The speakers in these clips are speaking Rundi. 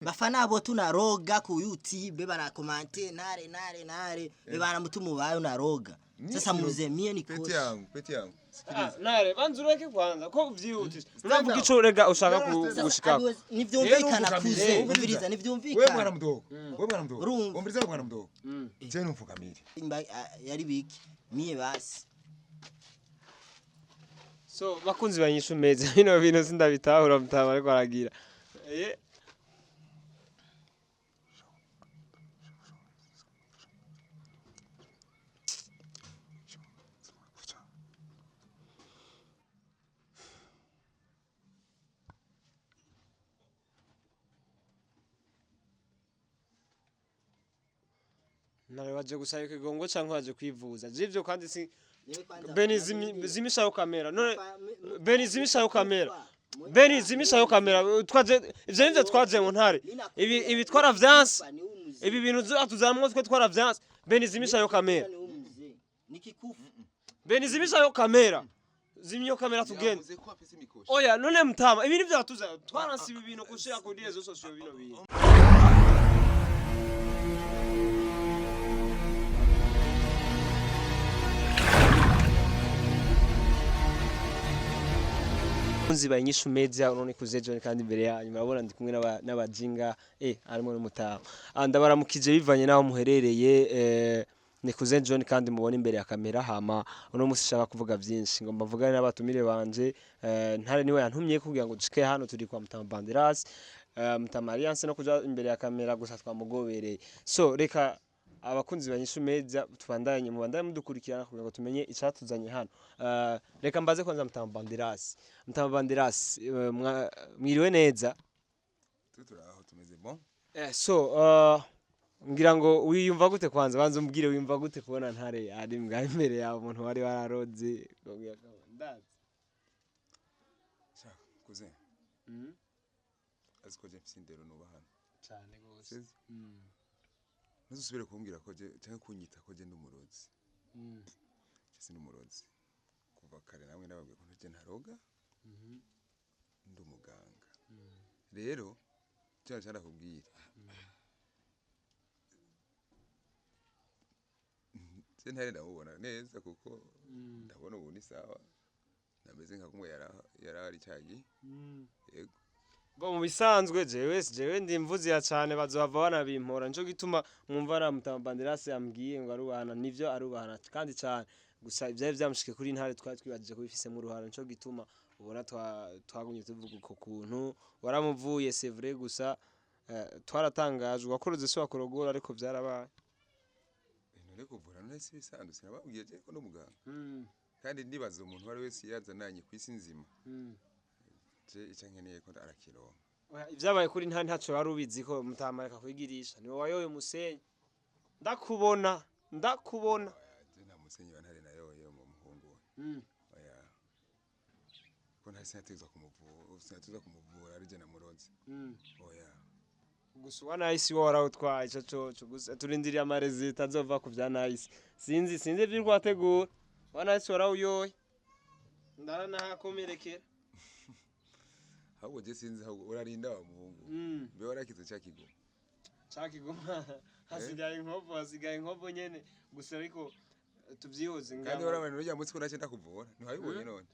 Bafana abo tunaroga ku YouTube banakomante nare nare nare bana mtu mubayo unaroga. Sasa muze mie ni Peti kocha. yangu, peti yangu. Ah, nare banza ureke kwanza ko vyihutisha uravuga ico urega ushaka gushikako. Nivyumvikana kuze, Eh, umviriza Wewe mwana nivyumvikana. mdogo. Wewe mwana mdogo. Urumva. Umviriza mwana mdogo. Je numfukamire. Yari biki? Mie basi. So bakunzi banyishu meza bino bintu sindabitahura mutama ariko aragira eh. Nare waje gusaba ikigongo canke waje kwivuza jivyo kandi si Beni zimishayo kamera none Beni zimishayo kamera Beni zimishayo kamera twaje ivyo nivyo twaje mu ntare ibi twaravyanse ibi bintu tuzamwo twe twaravyanse. Beni zimishayo kamera. Nikikufu. Beni zimishayo kamera, zimyo kamera tugende. Yavuze ko afise imikoshi. Oya none mutama ibi nivyo tuza twaranse ibi bintu kushira kuri réseaux sociaux bino bintu. Bakunzi ba Inyishu Media, uno ni Kuze John kandi imbere yanyu murabona ndi kumwe n'abajinga harimo n'umutama. Ah, ndabaramukije bivanye naho muherereye. Ni Kuze John kandi mubona imbere ya kamera. Hama uno musi shaka kuvuga byinshi ngo mbavugane n'abatumire banje. Ntare niwe yantumye kugira ngo dushike hano turi kwa Mutama Banderas, Mutama Alliance no kuja imbere ya kamera gusa twamugobereye. So reka abakunzi ba Inyishu Media tubandanye mubandanye mudukurikirana kugira ngo tumenye icatuzanye hano. Reka mbaze kwanza Mutama Banderas. Mutama Banderas, mwiriwe neza? Twe turaho tumeze bon. So ngira ngo wiyumva gute kwanza banza umbwire wiyumva gute kubona Ntare ari mbwa imbere yawe umuntu wari wararoze ukabwira ko ndazi. Sha, cousin. Azi ko je mfise indero nubaha hano. Cane gose. Sivyo? Ntuzusubire kumbwira ko je canke kunyita ko je ndi umurozi. Je sindi umurozi. Kuva kare namwe nababwiye ko je ntaroga. Ndi umuganga. Rero cyo cyane ndakubwira. Je ntare ndamubona neza kuko ndabona ubu ni sawa. Nameze nka kumwe yarahari cyagiye. Yego. Bo mu bisanzwe jewe ndi imvuzi ya cane bazohava banabimpora nico gituma mwumva na Mutama Banderas yambwiye ngo arubahana nivyo arubahana kandi cane gusa ivyari vyamushike kuri Ntare twari twibajije ko bifisemo uruhara nico gituma ubona twagumye tuvuga uko kuntu waramuvuye c'est vrai gusa twaratangajwe wakuruze si wakorogora ariko vyarabaye. None kuvura none si bisanzwe sinababwiye je ko ndi umuganga. Kandi ndibaza umuntu uwo ari wese yazananye ku isi nzima. Je icyo nkeneye ko arakironka. Oya, ivyabaye kuri Ntare ntaco wari ubizi ko Mutama reka kwigirisha niwe wayoye umusenyi ndakubona ndakubona. Oya, je nta musenyi wa Ntare nayoye mu muhungu we. Oya. Ko ntari sinategerezwa kumuvura ari je namuroze. Oya. Gusa uwa Nahisi wo warawutwaye ico coco gusa turindiriye amarezita azova ku vya Nahisi sinzi ivyo uriko urategura uwa Nahisi warawuyoye ndaranahakomerekera. Ahubwo je sinzi ahubwo urarinda wa muhungu. Mbe warakize cya kigoma. Cakiguma hasigaye inkovu nyene gusa ariko tuvyihoze. Kandi warabona urya munsi ko nace ndakuvura. Ntiwabibonye none.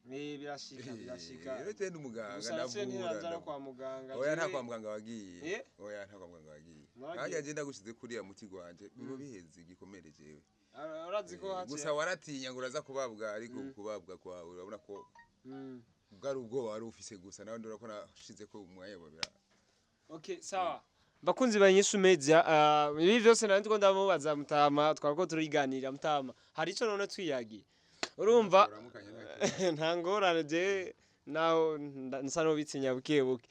Birashika birashika. Rero je ndi umuganga Gusa naciye ndavura. ntiraja no kwa muganga. Oya nta kwa muganga wagiye. Eh? Oya nta kwa muganga wagiye. Mwagiye? Nanjye je ndagushize kuriya muti gwanje biba biheze igikomere jewe. Ah, urazi ko haciye Gusa waratinya ngo uraza kubabwa ariko kubabwa kwawe urabona ko bwari ubwoba wari ufise gusa nawe ndabona ko nashize ko umwanya bobera. Okay, sawa. Bakunzi ba Inyishu Media, ibi vyose nari ndiko ndamubaza Mutama, twariko turiganira Mutama. Hari ico none twiyagiye. Urumva Uramukanya nta nta ngorane je naho nsa n'ubitsinya buke buke.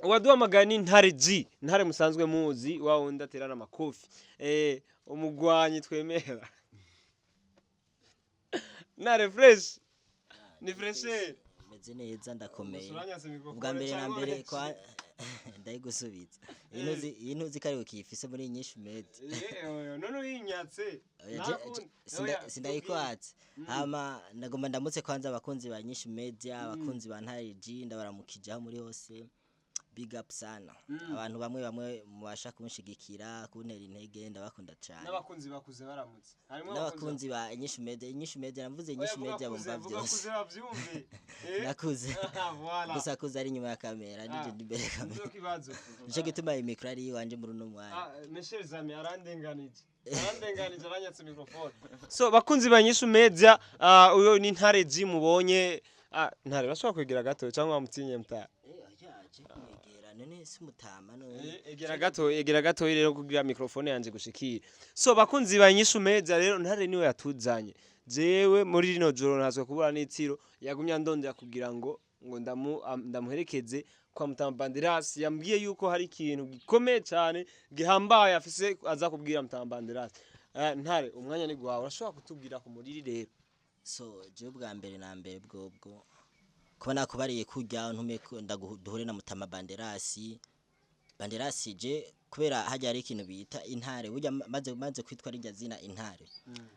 Uwaduhamagaye ni Ntare G, Ntare musanzwe muzi wa wundi aterana amakofi. Umugwanyi twemera. Ntare fresh. Ni fresher. Meze neza ndakomeye. Usuranyase mikrofone Ubwa mbere na canke mbere uretse? kwa ndayigusubiza. Iyi ntuzi ko ari ukiyifise muri Inyishu Media. None uyinyatse. Oya, Nakundi. Oya, sindayikwaze hama ndagomba ndamutse kwanza abakunzi ba Inyishu Media, abakunzi ba Ntare G, ndabaramukije aho muri hose. Big up sana. Abantu bamwe bamwe mubasha kunshigikira, kuntera intege, ndabakunda cyane. N'abakunzi bakuze baramutse. Harimo N'abakunzi ba Inyishu Media, Inyishu Media, navuze Oya, Inyishu vuga Media, kuze, bumva vuga byose. kuze bavyumve. Nakuze. Voilà. Gusa kuze ari inyuma ya kamera, nije ndi imbere ya kamera. Nico kibazo. Nico gituma iyi micro ari iwanje muri uno mwanya. Ah, Michel Zami arandenganije. Arandenganije, aranyatse microphone. So bakunzi ba Inyishu Media, uyo ni Ntare G mubonye. Ntare bashobora kwegera gato cyangwa wamutinye mta? Eh, oya, je kumwegera none si mutama none? Egera gato, egera gato rero kugira microphone yanje gushikira. So bakunzi ba Inyishu Media rero, Ntare niwe yatuzanye. Jewe muri rino joro ntazwe kubura n'itiro, yagumye andondera kugira ngo ndamuherekeze kwa Mutama Banderas. Yambwiye yuko hari ikintu gikomeye cyane gihambaye afise aza kubwira Mutama Banderas. Ntare, umwanya ni gwawe, urashobora kutubwira ku muriri rero. So jewe bwa mbere na mbere bwobwo kuba nakubariye kurya ntume duhure na Mutama Banderasi. Banderasi je kubera hajya hari ikintu bita intare, burya maze kwitwa rijya zina intare,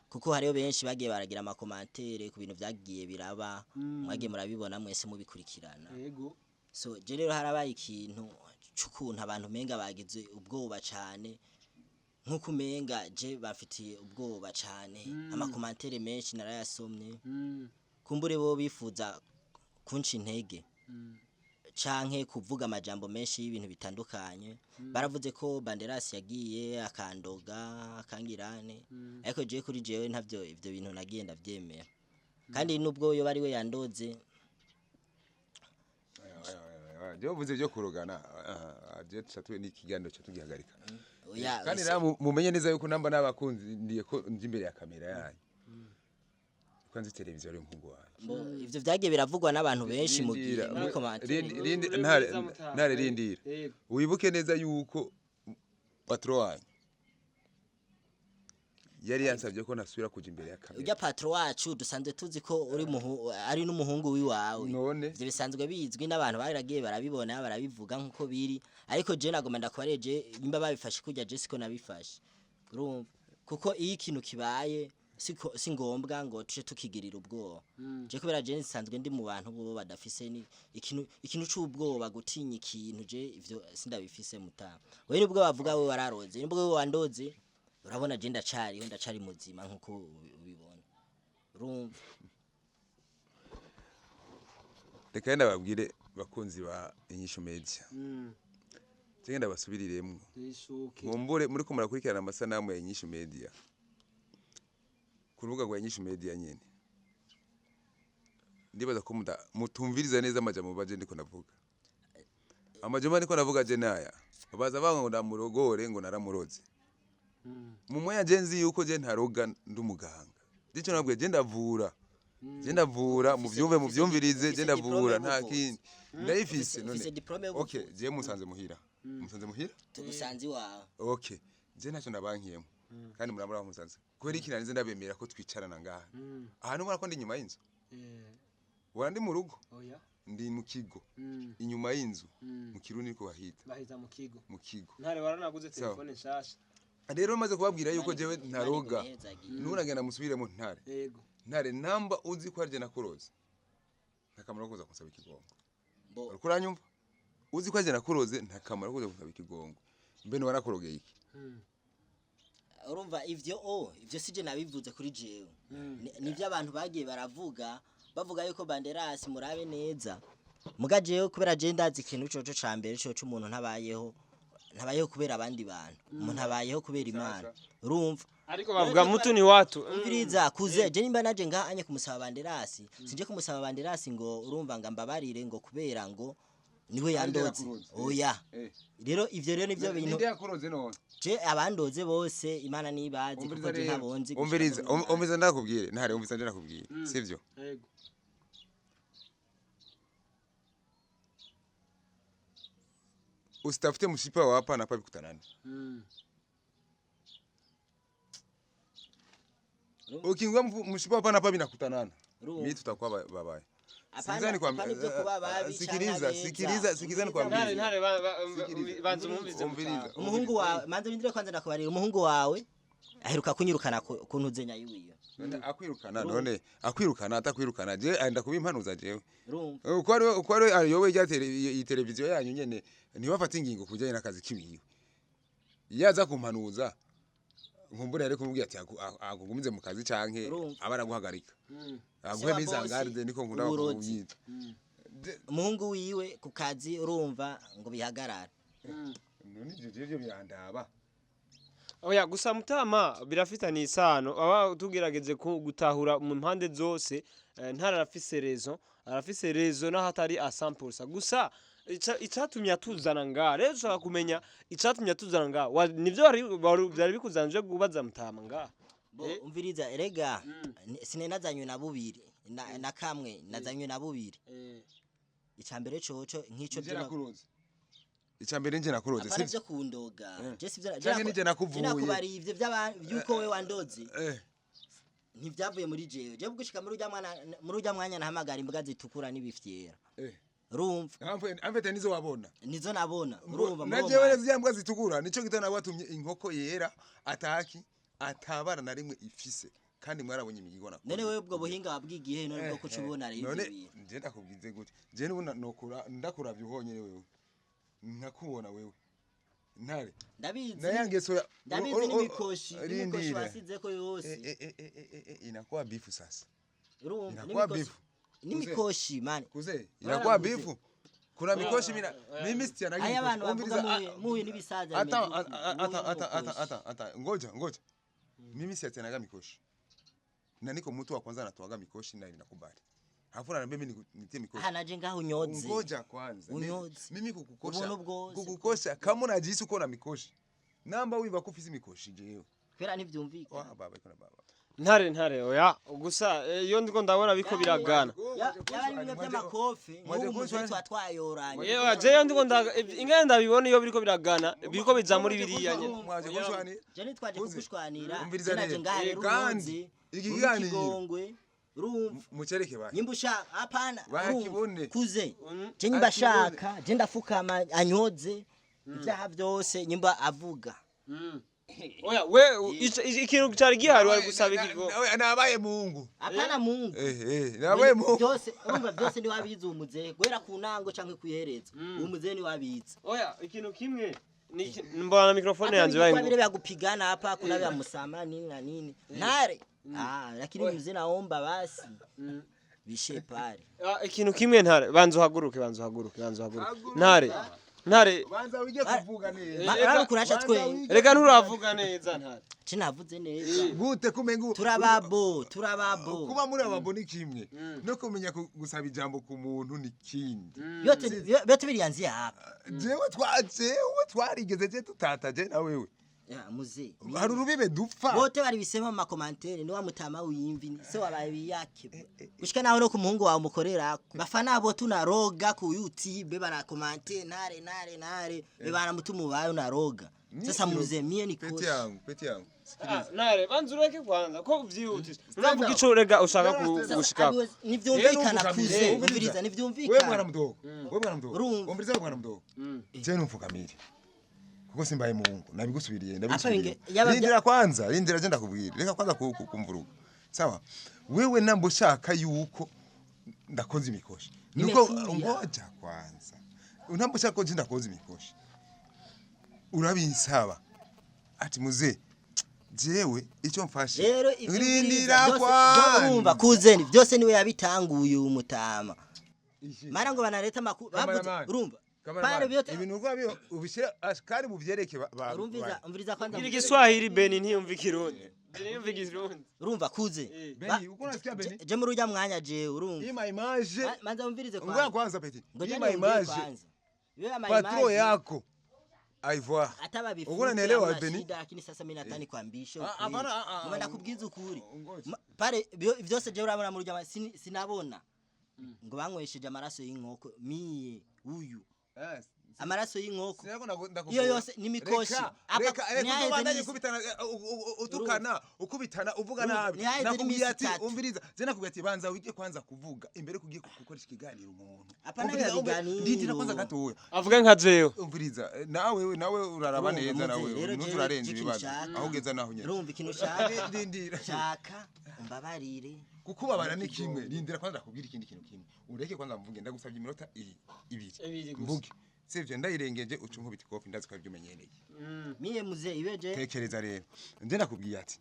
kuko hariho benshi bagiye baragira ama commentaires ku bintu vyagiye biraba, mwagiye murabibona mwese mubikurikirana. Yego. So je rero harabaye ikintu c'ukuntu abantu umenga bagize ubwoba cane, nk'uko umenga je bafitiye ubwoba cane. Ama commentaires menshi narayasomye. Kumbure bo bifuza kunca intege canke kuvuga amajambo menshi y'ibintu bitandukanye. Baravuze ko Banderas yagiye akandoga akangirane, ariko jewe kuri jewe ntavyo ivyo bintu nagiye ndavyemera, kandi nubwo yoba ari we yandoze. Jewe uvuze byo kurogana, je tuca n'ikiganiro cyo tugihagarika. Oya. Kandi rero mumenye neza yuko namba n'abakunzi ndiye ko ndi imbere ya kamera yanyu, ko nzi televiziyo ari umuhungu wanjye. Mbo, ivyo vyagiye biravugwa n'abantu benshi mu gihe Rindira, muri commentaire. Ntare, ntare, rindira. Yego. Wibuke neza yuko patron wanyu yari yansabye ko ntasubira kuja imbere ya kamera. Urya patron wacu dusanzwe tuzi ko uri ari n'umuhungu wiwawe. None? Ivyo bisanzwe bizwi n'abantu, baragiye barabibona, barabivuga nkuko biri, ariko je nagomba ndakubareje nimba babifashe kurya, je siko nabifashe, urumva, kuko iyo ikintu kibaye siko si ngombwa ngo tuje tukigirira ubwoba. Je kubera je nsanzwe ndi mu bantu bo badafise ni ikintu c'ubwoba, gutinya ikintu, je ivyo sindabifise. Mutama we nibwo bavuga we wararoze, nibwo we wandoze, urabona je ndacariho, ndacari muzima nkuko ubibona, urumva. Reka yenda babwire bakunzi ba Inyishu Media, tugenda basubiriremwo. Ishuke. Mumbure muri ko murakurikirana amasanamu ya Inyishu Media ku rubuga rwa Inyishu Media nyene. Ndibaza ko mutumviriza neza amajambo baje ndiko ndavuga. Amajambo ndiko ndavuga je naya baza banga ngo ndamurogore, ngo naramuroze. Mu mwanya je nzi yuko je ntaroga, ndi umuganga. Ndico nabwiye, je ndavura, je ndavura, muvyumve, muvyumvirize, je Ufise ndavura diplome nta y'ubuvuzi. kindi ndayifise. Ufise None diplome okay, y'ubuvuzi. je musanze muhira, musanze muhira. Tugusanze iwawe. Okay, je ntacyo nabankiyemo, kandi murabura aho musanze. Kubera iki nanize ndabemera ko twicarana ngaha ahantu? Ubona ko ndi inyuma y'inzu, ubona ndi mu rugo? Oya. Ndi mu kigo, inyuma y'inzu, mu Kirundi niko bahita. Bahita mu kigo. Mu kigo. Ntare, waranaguze Sawa. telefone nshasha. Rero maze kubabwira yuko Imana jewe Imana ntaroga. iguhezagire. Nuragenda musubiremo, Ntare. Yego. Ntare, namba uzi ko arije nakuroze, nta kamaro ko kuza kunsaba ikigongo. Bo, Uriko uranyumva? Uzi ko arije nakuroze, nta kamaro ko kuza kunsaba ikigongo. Mbe ntiwarakurogeye iki? Urumva ivyo ivyo sije nabivuze kuri jewe. Nivyo abantu bagiye baravuga, bavuga yuko Banderas murabe neza. Muga jewe kubera je ndazi ikintu coco ca mbere coco, umuntu ntabayeho kubera abandi bantu, umuntu abayeho kubera Imana, urumva. Ariko bavuga mutu ni watu. Umviriza kuze, je nimba naje ngaha anye kumusaba Banderasi, sinje kumusaba Banderasi ngo urumva ngo ambabarire ngo kubera ngo niwe yandoze. Yakuroze. Oya. Rero ivyo rero nivyo bintu. Ninde yakuroze none? Je abandoze bose Imana nibazi, kuko Umviriza je rero. ntabonzi. Umviriza, umviriza ndakubwire, Ntare, umviriza ndakubwire, sivyo? Yego. Usitafute mshipa wa hapa na hapa bikutanani. Ukiingia mshipa wa hapa na hapa binakutanana, mimi tutakuwa babaye. Hapana, hapana ivyo kuba babi Sikiliza, canke abeza. sikiliza, sikiliza Ntare, nikwambie. Ntare, Sikiliza. banza umwumvize. Umviriza. Umuhungu wawe, manze bindire kwanza ndakubarira umuhungu wawe. Aheruka kunyirukana ku ntuzenya yiwiyo. None akwirukana, none akwirukana atakwirukana, je enda kubimpanuza jewe. Urumva. Uko ari ayoboye rya iyi televiziyo yanyu nyene, ntibafate ingingo kubijanye n'akazi kiwiwe. Iyo aza kumpanuza, nkumbure yari kumubwira ati akugumize mu kazi canke Urumva. aba araguhagarika, aguhe Se wa mizangarde bosi, niko nkunda uburozi. kubyita. Umuhungu wiwe ku kazi, urumva, ngo bihagarara. None ivyo birandaba. Oya, gusa mutama birafitanye isano, aba tugerageje gutahura mu mpande zose. Ntara arafise raison, arafise raison naho atari a 100%. Gusa icatumye atuzana ngaha rero, dushaka kumenya icatumye atuzana ngaha. Nivyo vyari bikuzanje kubaza mutama ngaha? Bo, umviriza erega, sinenazanywe na bubiri na kamwe, nazanywe na bubiri. Icambere coco nk'ico Nje byo nakuroze, icambere nje nakuroze. Apana. Sivyo? Vyo kundoga je sivyo. Canke nije nakuvuye. Nakubariye ivyo vy'uko we wandoze. Ntivyavuye muri jewe. Jewe gushika muri urya mwanya nahamagara imbwa zitukura n'ibifyera. Urumva. Amfete nizo wabona. Nizo nabona, urumva, muri Na uwo jewe mwanya. ziriya mbwa zitukura, nico gitana watumye inkoko yera ataki atabara na rimwe ifise, kandi mwarabonye imigigo nakoze. None wewe ubwo buhinga wabwigiye none bwo kuca ubona rero None ivyo bintu? nje ndakubwize gute? Je nubu nokura ndakuravye uhonyene wewe, nkakubona wewe ntare Ndabizi. na ya ngeso ya Ndabizi n'imikoshi Rindira. wasizeko yose. Inakuwa bifu sasa. Urumva. Inakuwa bifu. N'imikoshi man. Kuze inakuwa bifu, kuna mikoshi mina mimi sitianaga. Aya abantu bavuga muhuye n'ibisaza ata bimeze uku, ata muhuye ata ata n'imikoshi. Ata ata, ngoja ngoja, mimi siatianaga mikoshi na niko mtu wa kwanza anatoaga mikoshi na inakubali, alafu ananiambia mimi nitie mikoshi. Aha naje ngaho unyoze. Ngoja kwanza. Unyoze. Mimi kukukosha Ubuntu bwose. Kukukosha kama unajihisi uko na mikoshi, namba wiva ko ufise mikoshi jewe. Kubera ntivyumvikana. Wa baba iko na baba. Ntare, ntare, oya, gusa iyo ndiko ndabona biko biragana. Yaba ari bimwe by'amakofi Mwaje nk'ubu kunshwana- muzee twa twayoranye. Yewe, jewe ndiko ingene ndabibona, iyo biriko biragana biriko biza muri biriya nyene. Mwaje kunshwani. Je ntitwaje Kuze. kugushwanira. Umviriza Je naje neza. ngaha rero Kandi unyoze, iki uri kiganiro- ikigongwe, urumva. Mucereke bana. Nyimba ushaka, hapana, Bakibone. urumva, kuze je nyimba ashaka, je ndafukama anyoze ibyaha byose nyimba avuga. Oya, we ikintu cari gihari wari gusaba ikigo. Nabaye Mungu. Hapana, Mungu. Nabaye Mungu. Byose, urumva, byose ni wabizi uwo muzehe, guhera ku ntango canke kuyihereza, uwo muzehe ni wabizi. Oya, ikintu kimwe mbona na microphone yanje bayi. Vile vya kupigana hapa, kuna vya msamaha nini na nini nare, lakini mzee naomba basi vishe pale. Ah, ikintu kimwe ntare, banza uhaguruke, banza uhaguruke, banza uhaguruke. Haguruka. Ntare, ntare. Banza wige kuvuga neza. Rero kurasha Banza twe. wige. Reka, nturavuga neza ntare. Cinavuze neza. Gute kumenga Turababo, turababo. Kuba muri ababo ni kimwe, no kumenya gusaba ijambo ku muntu ni kindi. Yote yote bilianzia hapa. Jewe twarigeze je tutata je na wewe? Ya muzee. Hari urubibe dupfa. Bote baribisema mu makomantere, ni wa mutama w'imvi se wabaye yake gushika naho no ku muhungu wawe umukorera bafana bo tunaroga ku YouTube barakomante nare nare nare bebana mutumu bayo unaroga. Sasa muzee, mie ni Peti koshi. yangu, peti yangu. Ah, ntare, banza ureke kwanza ko vyihutisha uravuga ico rega ushaka Sasa, gushikako. Nivyumvikana kuze, umviriza. Wewe mwana Nivyumvikana. mdogo. Wewe mwana mdogo. Urumva. Umviriza wewe mwana mdogo. Je numfukamire. Kuko simbaye Mungu. Nabigusubiriye, nabigusubiriye. Rindira kwanza, rindira je ndakubwira. Reka kwanza kumvuruga. Sawa. Wewe nambo shaka yuko ndakoze imikoshi. Nuko Nimetulia. ngoja kwanza. Unambo shaka ko je ndakoze imikoshi. Urabinsaba. Ati muze jewe icyo mfashe. Rero ivyo Rindira byose kwanza. urumva kuzeni byose niwe yabitanguye umutama, mara ngo banareta makuru bavuze. Cameraman. Urumva pale Cameraman, vyote. Ibintu urwabyo ubishyira kandi mubyereke Urumviza, umviriza kwanza. Ngira igiswahili, Beni ntiyumva ikirundi, ntiyumva ikirundi. Urumva kuze. Beni, uko unasikia Beni? Je muri urya mwanya je urumva. Ima image. Manza umvirize Ngoja kwanza. kwanza Peti. Ngoja Ima niongee image. kwanza. Wewe ama Patro image, yako. Aivoir. hata babifunze Uko unanielewa, hamna Beni? shida, lakini sasa mimi nataka nikwambishe Ah, ukweli. hapana, ah, ah, Ngoma ndakubwiza ukuri. Ngoja. Pale vyose je urabona muri urya sinabona ngo banywesheje amaraso y'inkoko miye uyu. Eh, Amaraso y'inkoko Sinako ndakuvura. Iyo yose ni mikoshi. Reka, Apa- reka, reka ntihaheze uzobandanye n'isi- ukubitana, utukana, ukubitana, uvuga Urumva, nabi. ntihaheze Nakubwiye n'iminsi ati itatu. umviriza, je nakubwiye ati banza wige kwanza kuvuga imbere kugiye gukoresha ikiganiro umuntu. Apana Umviriza, biba biganiro. ndindira kwanza gatoya. Avuga nka jewe. Umviriza, nawe uraraba Urumva, neza muze, nawe, rero nuzi jewe urarenza ikintu ibibazo. nshaka. Aho ugeza naho nyene. Urumva ikintu ushaka? Ndindira. Shaka umbabarire. Kukubabara ni kimwe, rindira kwanza ndakubwira ikindi kintu kimwe. Ureke kwanza mvuge, ndagusabye iminota ibiri. Ibiri gusa. Mvuge. Sivyo, ndayirengeje uca unkubita ikofi, ndazi ko aribyo umenyereye. Miye muze ibeje. Tekereza rero, nje nakubwiye ati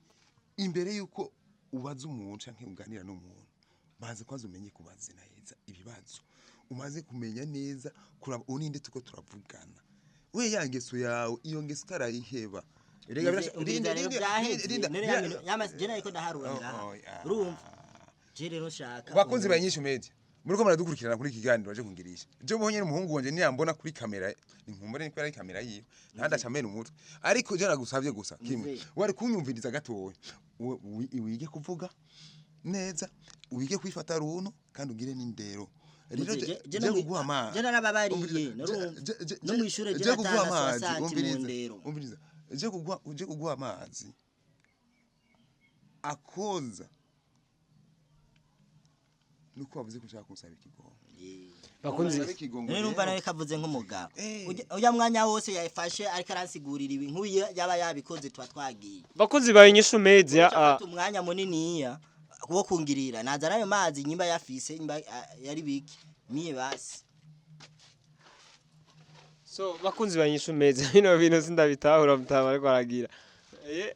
imbere yuko ubaza umuntu canke uganira n'umuntu, banza kwanza umenye kubaza neza ibibazo, umaze kumenya neza kuraba uninde tuko turavugana. We ya ngeso yawe, iyo ngeso utarayiheba. Erega Umviriza rero, byaheze. None ya rinda- yamase je nariko ndaharura Oh, ngaha. oh, yeah. Urumva, je rero nshaka Bakunzi ba Inyishu Media, muriko muradukurikirana kuri iki kiganiro baje kungirisha. Je mbonye n'umuhungu wanje niyambona kuri kamera, ninkumbure niko ari kamera yiwe, ntandaca amena umutwe. Ariko je nagusavye gusa kimwe, Mzee. wari kunyumviriza gatoya. Wige kuvuga neza, wige kwifata runtu kandi ugire n'indero. Rero Mzee, je je no kuguha amazi. je narababariye, Umviriza, narumva. No mw'ishure je je kuguha natanga amazi, soixante mu umviriza, ndero. umviriza. Je kuguha amazi akoza nuko wavuze ko ushaka kunsaba ikigongo. Bakunzi Unsaba ikigongo None numva rero. nawe kavuze nk'umugabo. Eh. Ujya mwanya wose yafashe ariko aransigurira ibi, nk'uyu yaba yabikoze tuba twagiye. Bakunzi ba Inyishu Media, Afata umwanya muniniya wo kungirira nazana ayo mazi nyimba yafise nyimba yari biki miye basi. So bakunzi ba Inyishu Media, bino bintu sindabitahura mutama ariko aragira. Eh.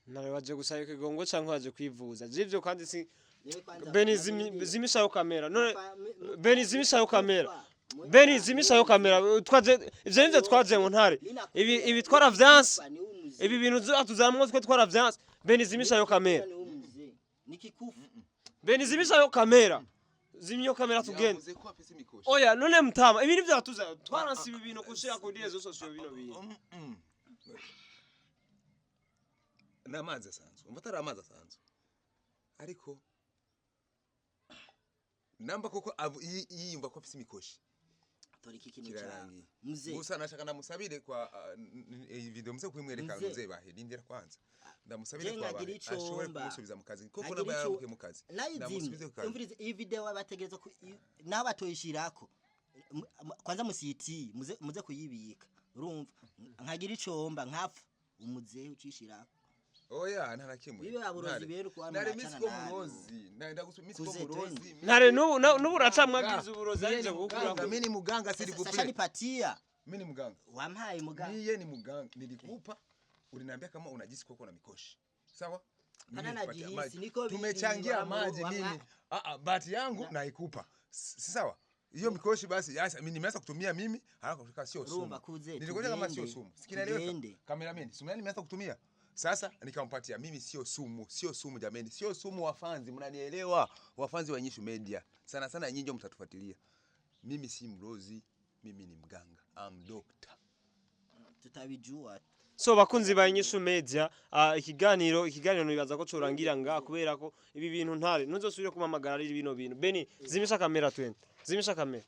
Nawe waje gusaba ikigongo canke waje kwivuza? Jivyo kandi si Beni zimishayo kamera. None Beni zimishayo kamera. Beni zimishayo kamera. Twaje ivyo nivyo twaje mu ntare. Ibi twaravyanse. Ibi bintu atuzamwo twe twaravyanse. Beni zimishayo kamera. Nikikufu. Beni zimishayo kamera. Zimyo kamera tugende. Yavuze ko afise imikoshi. Oya none mutama ibi nivyo atuza twaranse ibi bintu kushira kuri réseaux sociaux bino bintu. Ni amazi asanzwe, umva atari amazi asanzwe, ariko namba koko yiyumva ko afise imikoshi. Tora iki kintu cyawe. Kirarangiye. Mzee. Gusa nashaka ndamusabire kwa iyi video muze kumwereka. Mzee. Mzee bahe, rindira kwanza ndamusabire Je kwa nkagira bahe ico ashobore mba. kumusubiza mu kazi koko Nkagira namba ico- yaramukuye mu kazi, Nayizimye. ndamusubize ku kazi. Umvirize iyi video bategereza ku naho batoyishirako. Kwanza musiyiti muze kuyibika. Urumva nkagira icomba nkapfa umuzehe ucishirako. Oya, nta na kimwe. Bibe aburozi Ntare. bero kwa Nare muracana misi ko nabi. murozi ndagusu misi ko Kuze murozi. twende. Ntare nubu nubu uracamwagiriza uburozi arije gukura. Mimi ni muganga, siri Sasa kupre. nipatia. Mimi ni muganga. Wampaye muganga. Miye ni muganga, nilikupa, uliniambia kama unajisi kuko na mikoshi, sawa? Mimi Hana nikupatia najihisi, maji. niko Tumechangia maji mimi, bahati yangu naikupa. Si sawa hiyo mikoshi basi yasa, mimi nimeanza kutumia mimi haraka kufika sio sumu. Rumba kuze, Nilikuja kama sio tugende, sumu, sikinaeleweka. tugende. Cameraman, sumu yani nimeanza kutumia sasa, nikampatia mimi sio sumu, sio sumu jameni, sio sumu. Wafanzi mnanielewa, wafanzi wa Inyishu Media sana sana, nyinyi ndio mtatufuatilia. Mimi si mlozi, mimi ni mganga, I'm doctor. Tutabijua. So bakunzi ba Inyishu Media, ikiganiro nibaza ko corangira nga kubera ko ibi bintu ntare ntuzosubire kumamagara ari bino bintu. Beni zimisha kamera, twende. Zimisha kamera.